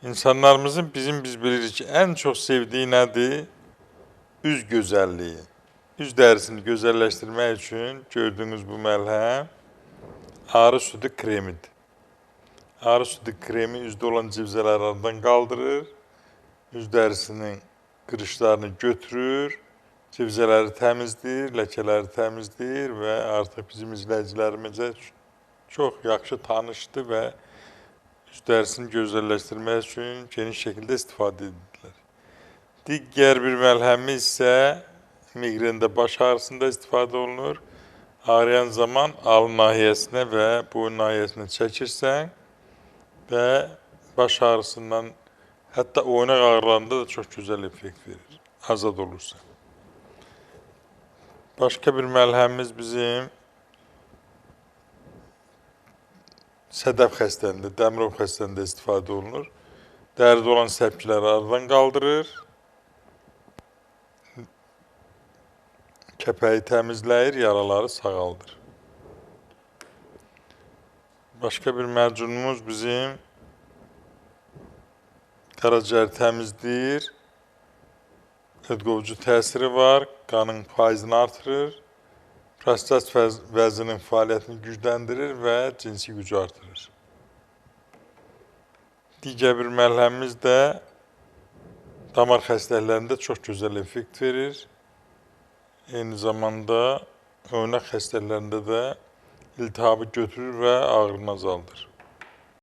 İnsanlarımızın biz bilirik ki, ən çox sevdiyi nədir? Üz gözəlliyi. Üz dərisini gözəlləşdirmək üçün gördüyünüz bu məlhəm arı südü kremidir. Arı südü kremi üzdə olan civzələri aradan qaldırır, üz dərisinin qırışlarını götürür, civzələri təmizləyir, ləkələri təmizləyir və artıq bizim izləyicilərimizə çox yaxşı tanışdı və üz dərisini gözəlləşdirmək üçün geniş şəkildə istifadə edirlər. Digər bir məlhəmi isə miqrenda baş ağrısında istifadə olunur. Ağrıyan zaman alın nahiyəsinə və boyun nahiyəsinə çəkirsən və baş ağrısından, hətta oynaq ağrılarında da çox gözəl effekt verir, azad olursan. Başqa bir məlhəmimiz bizim sədəf xəstəliyində, dəmirov xəstəliyində istifadə olunur. Dəridə olan səpkiləri aradan qaldırır, kəpəyi təmizləyir, yaraları sağaldır. Başqa bir mərcunumuz bizim qaraciyəri təmizləyir, ödqovucu təsiri var, qanın faizini artırır, prostat vəzinin fəaliyyətini gücləndirir və cinsi gücü artırır. Digər bir məlhəmimiz də damar xəstəliklərində çox gözəl effekt verir. Eyni zamanda oynaq xəstəliklərində də iltihabı götürür və ağrını azaldır.